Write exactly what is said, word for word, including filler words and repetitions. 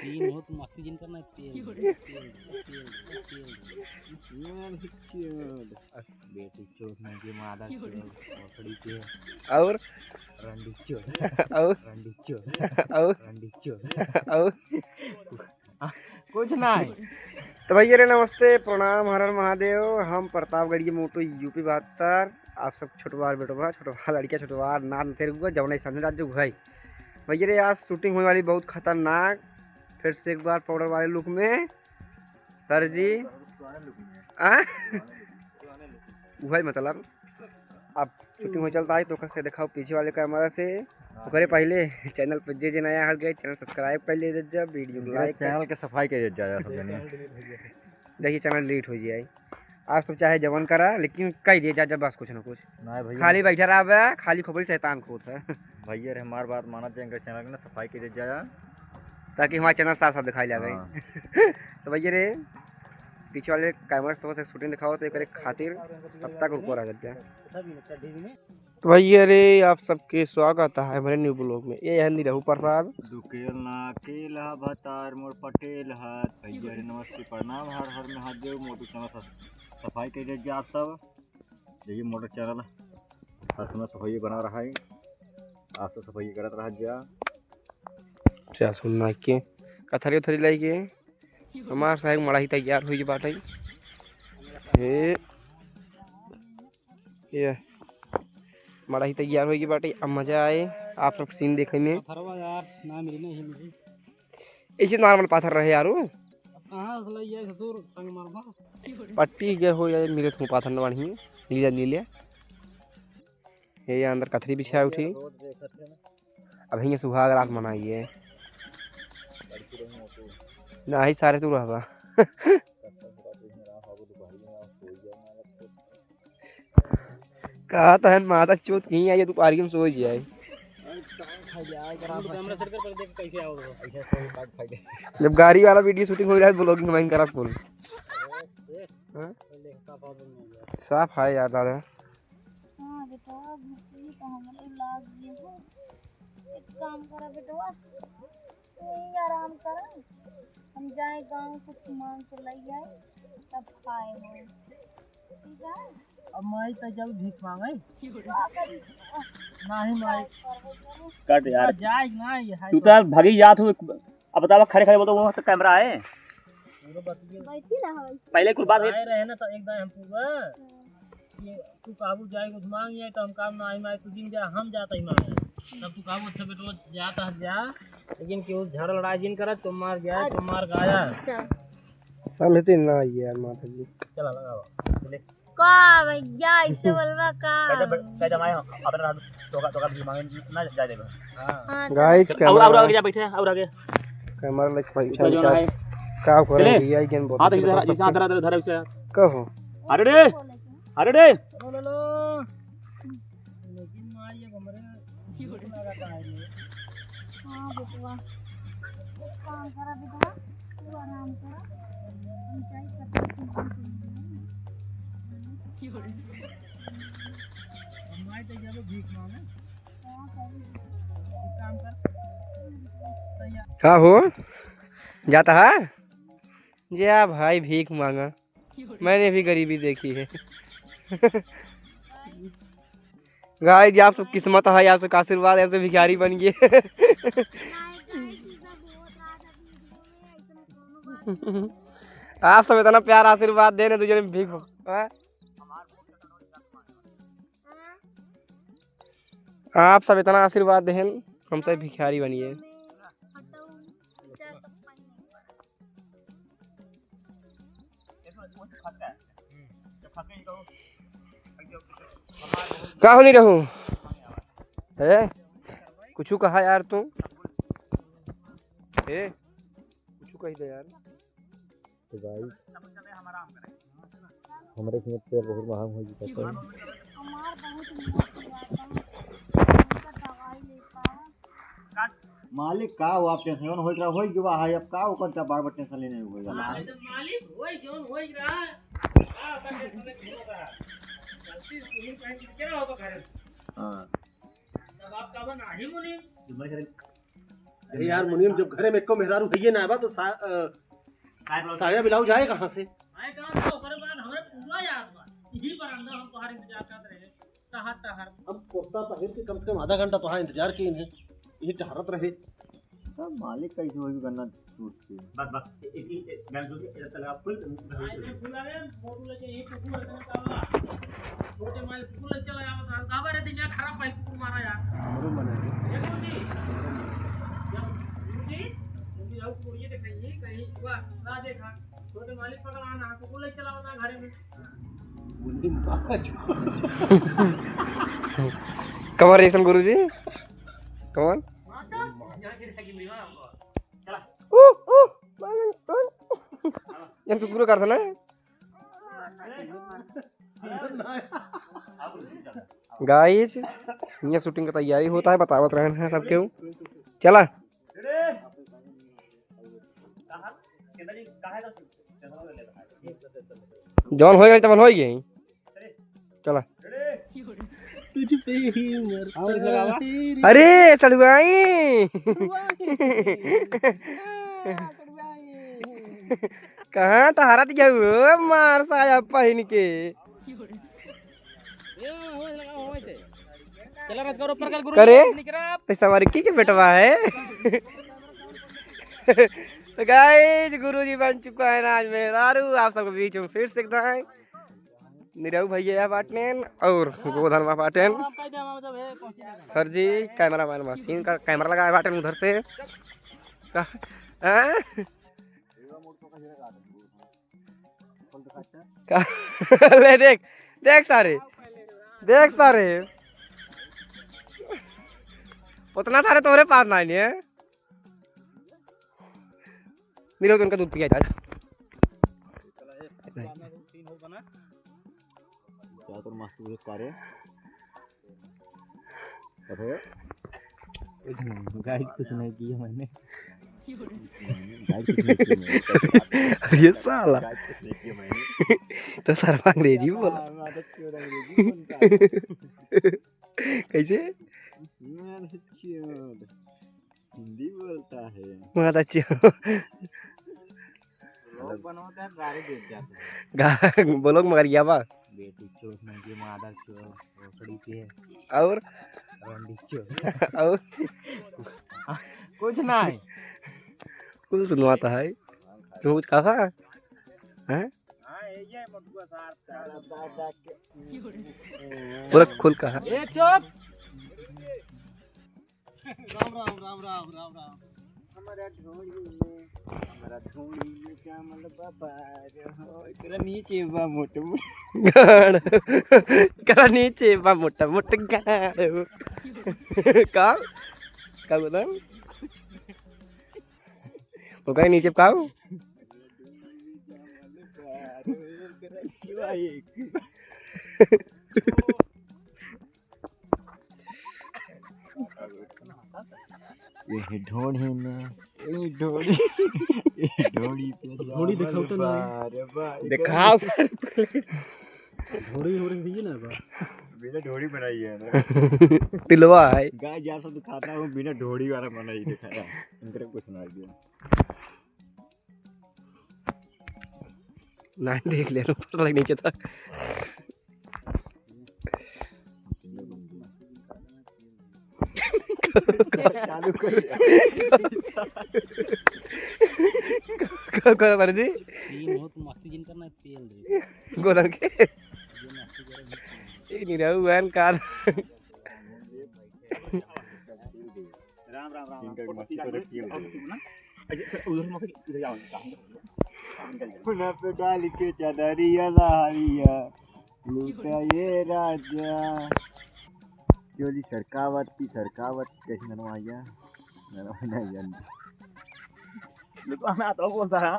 ये बहुत मस्ती जिन करना है, तेल, तेल, तेल, तेल। यार, क्या? बेटी चोद, मुझे मादा चोद, भोसड़ी के। और? रंडी चोद। और? रंडी चोद। और? रंडी चोद। और? कुछ ना है। तो भैया रे, नमस्ते, प्रणाम, हर हर महादेव। हम प्रतापगढ़ के मोटू, यूपी बहत्तर। आप सब छोटवार बेटवा, छोटवार लड़किया, छोटवार नाथ नथेर हुआ, जौने समझे आज जो भाई। भैया रे, आज shooting होने वाली बहुत खतरनाक। फिर से एक बार powder वाले look में। सर जी। आ? वही मतलब, अब shooting हो चलता है, तो ओकर से दिखाओ पीछे वाले camera से। ओकरे पहले channel पर जे जे नया हट गए, channel subscribe कर ले जा, video को मेरा like कर। Channel के सफाई कर जा, जा सब जने। देखिए, channel delete हो जाए। आप सब चाहे जवन करा, लेकिन कह दिए जा जब बस कुछ ना कुछ। नहीं भैया। खाली बैठा रहा बे, खाली खोपड़ी शैतान खोत है। भैया रे, हमार बात माना, जे इनका channel के ना सफाई के दे जाया। ताकि हमारा channel साफ साफ दिखाई लागे। हाँ। तो भैया रे, पीछे वाले camera से shooting दिखाओ तो एक खातिर तब तक ऊपर आ जाते हैं। तो भैया रे, आप सबके स्वागत है हमारे new vlog में। ये है निरहू प्रसाद। दुकेल ना अकेल हा, भतार मोर पटेल हा। भैया रे, नमस्ते, प्रणाम, हर हर महादेव। मोटू channel सा-, सफाई कर दे जा आप सब। देखिए, मोटू channel हर समय सफाई बना रहा है, आप सब सफाई करत रहा जा। क्या सुनना के कथरी उथरी लाई के हमार साहब मड़ाही तैयार हुई बाटे। हे, ये मड़ाही तैयार हुई बाटे। अब मजा आए आप सब scene देखे में। पथरवा यार, ना मिली, नहीं मिली। ऐसे normal पत्थर रहे यार वो। अब कहाँ से लई जाए ससुर, संग मरबा। पट्टी गए हो या मिले तुम पत्थर न बढ़िया, ले जा, ले ले। ये, ये अंदर कथरी बिछाए उठी। अब हियाँ सुहाग रात मनाइए। नाही सारे तू रहबा। कहा तो है माता चोत कहीं आई, तू पारी में सो जाए। जब गाड़ी वाला video shooting हो रहा है, vlogging हमारी करा full। हाँ? साफ है यार दादा। हाँ बेटा, भूखी तो हमरे लाग गई है। एक काम करा बेटवा, तू ही आराम करा, हम जाए गाँव कुछ मांग के लई आए, तब खाए हो। ठीक है? अब माई तो जब भीख मांगे। का करी? नहीं माई। कट यार। जाए ना, ये है तू तो। तो भागी जात हो। अब बतावा, खड़े खड़े बोल तो वहाँ तो camera है। बैठी ना हो। पहले कुल बात है। आए रहे ना तो एक दाई हम पूछबा कि तू काबू जाए कुछ मांग जाए तो हम काम ना आई माए, तू दिन जा, हम जाता ही मांगे। तब तू काबू अच्छा बेटवा जाता है जा, लेकिन केहू झगड़ा लड़ाई जिन करत तो मार जाए, तो मार गाया। अच्छा। हम हेती ना यार माता जी। चला लगावा। चले। का भैया, ऐसे बोलबा का? कैसे ब-, कैसे माए हम अपने रात धोखा, धोखा भी मांगे ना जाए देबे। हाँ। हाँ, guys, और, और camera आगे जा बैठे, और आगे। Camera लेके बैठे ऊपर जो हैं, है। का करे चले। भैया, ये बोल हाँ, तो रहे इसे, हैं। इसे हाथ धरा, धरा, धरा इसे। कहो। अरे रे, अरे रे। लो, लो, लो। लेकिन माँ, ये हमरे भूख लगा था, ये। हाँ, बेटवा। एक काम करा, बेटवा, तू आराम करा। हम जाई, कपड़ा पहन के। हम आए तो जब भीख मांगे। हाँ, करी। एक काम कर। का हो? जाता है? जा भाई, भीख मांगा। मैंने भी गरीबी देखी है। Guys, ये आप सब किस्मत है, आप सबका आशीर्वाद है, आप सब भिखारी बन गए। आप सब इतना प्यार आशीर्वाद देने, दूसरे में भीख हो। हाँ? आप सब इतना आशीर्वाद देहन, हम सब भिखारी बनिए। का हो नहीं रहू? ए, कुछ कहा यार तू? ए, कुछ कही दे यार। तो भाई, हमरे हियाँ तेल बहुत महंग हो चुका है। मालिक का हो, आप tension होई रहा, होई गवा है, अब का ओकर का बार बार tension लेने होई जाला। मालिक, मालिक होई जौन होई रहा, का ओकर tension लेने होई रहा। गलती सुनी कहीं कि केरा होगा घर में। हाँ। तब आप का बना ही मुनी। तुम्हारे घर अरे यार मुनीम, जब घरे में एको मेहरारू हइये ना बा तो सा-, अ, साया ब्लाउज आए कहाँ से? आए कहाँ से? ओकरे बाद हमरे पूरा याद बा। यही बरामदा हम तोहार इंतजार करत रहे। टहर, टहर। हम कुर्ता पहिर के कम से कम आधा घंटा तोहार इंतजार किए हैं। यही टहरत रहे। सब मालिक कैसे होई गन्ना सूट के। बस, बस, ए-, ए-, ए-, ए-, गन सूट के, ए-, चला, फुल, हाँ, ये फुल आ गया, फोटो लेके ये कुकुर है, का हुआ? छोटे माल कुकुर ले चला यार, बता, का बारे दिन यार खराब भाई कुकुर मारा यार। हमरो मन है। ये कौन जी? क्या? जी? जी, आओ, कुकुर ये दिखाइए, कहीं हुआ, ना देखा। छोटे मालिक पकड़ा ना, कुकुर ले चला ना घरे में। कमर ऐसन गुरुजी? कमर? ऊ, ऊ, यार कुकुर करता ना। गाइस, ये शूटिंग का तैयारी होता है, बतावत रहन हैं सबके। चला। जौन होई गई, तवन होई गई। चला। तुझ पे ही मरता हूँ। अरे, सड़ुआई। सड़ुआई। कहाँ टहरत गया हो, मार साया पहिन के। करे, ते सवारी की के बेटवा है। तो गाइस, गुरुजी बन चुका है ना आज मेहरारू, आप सबके बीच में फिर से एक दाएं। निरहू भैया बाटेन और गोधन बाटेन। सर जी, कैमरामैन मशीन का कैमरा लगाए बाटेन उधर से। का, हैं? का, ले देख, देख सारे, देख सारे। उतना सारे तोरे पास नहीं है। मिलो तो उनका दूध पिया जाए। क्या तो मस्त दूध का रे। अरे, कुछ नहीं, गाइस, कुछ नहीं किया मैंने। गाइस, कुछ नहीं किया मैंने। अरे साला। गाइस, कुछ नहीं किया मैंने। तो सर अंग्रेजी बोला। हाँ, मैं तो क्यों अंग्रेजी बोलता है? कैसे? मैं तो क्यों? हिंदी बोलता है। मारा चो। लोग बनवाते हैं, गाड़ी देख जाते हैं। गा-, बोलो मगर या बा। बेटी चोर, नंगे मादर चोर, भोसड़ी के। और? रंडी चोर। और? कुछ नहीं। कुछ सुनवाता है। तू कुछ कहा? हैं? हाँ, ये, ये मटुआ सार का। पूरा खुल कहा। ए, चुप। राम, राम, राम, राम, राम, राम। हमारा ढोली में, हमारा ढोली में श्यामल बाबा रे हो, एकरा नीचे बा मोट मोट। गाड़। एकरा नीचे बा मोट मोट गाड़। का? का बोला? ओकरा नीचे का हो? ये है ढोढ़ी में, ये ढोढ़ी, ये ढोढ़ी पे ढोढ़ी दिखाओ तो ना। बार, बार, दिखाओ सर। ढोढ़ी, ढोढ़ी भी ना बा। बिना ढोढ़ी बनाई है ना। तिलवा है। गाय जैसा दिखाता हूँ, बिना ढोढ़ी वाला बनाई दिखाया। इनके कुछ ना दिया। नहीं, देख ले, ऊपर तक नीचे तक। चालू कर। का, का, सर जी? ये बहुत मस्ती जिन करना है, तेल दे। गोलन के? ये मस्ती करे। ये नहीं रहू, बहन कार। राम, राम, राम, राम। इनका मस्ती करे, तेल दे। अच्छा, उधर मत, इधर जाओ, इधर जाओ। पुना पे डाल के चादरिया लहारिया, लूटा ये राजा। क्यों जी, सरकावत की सरकावत कैसे नरवाइया? नरवाइया यार। लुकवाना तो बोलता है।